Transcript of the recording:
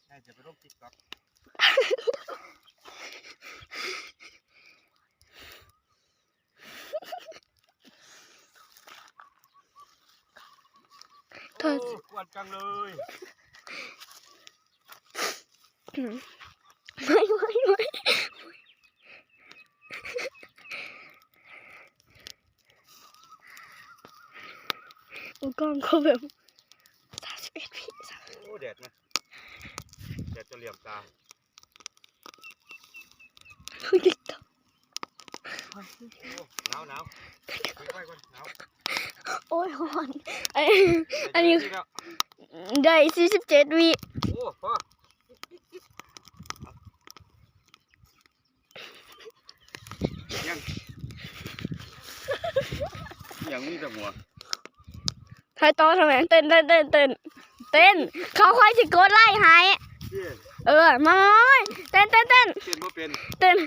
ແມ່ຈະໄປລົງ TikTok ໂອ້ ກວນຈັງເລີຍ. ອືມ ໄວ້ ໄວ້ ໄວ້ ໂອ້ ກ້ອງເຂົາແບບ ສາມສິບເອັດວິ ໂອ້ ແດດນະ ແດດຈົນຫຼຽມຕາ. ໂອ້ຍ ໜາວໆ ປິດໄຟກ່ອນ ໜາວ. ໂອ້ຍ ຮ້ອນ ອັນ ອັນນີ້ ໄດ້ສີ່ສິບເຈັດວິ. ໂອ້ ພໍ ຍັງ ຍັງມີແຕ່ຫົວ. ຖ່າຍຕໍ່ທຳໄມ? ເຕັ້ນ ເຕັ້ນ ເຕັ້ນ ເຕັ້ນ ເຕັ້ນ ເຂົາຄ່ອຍຊິກົດໄລ້ໃຫ້. ເອີ ມາ ເຕັ້ນ ເຕັ້ນ ເຕັ້ນ ເຕັ້ນບໍ່ເປັນ ເຕັ້ນ.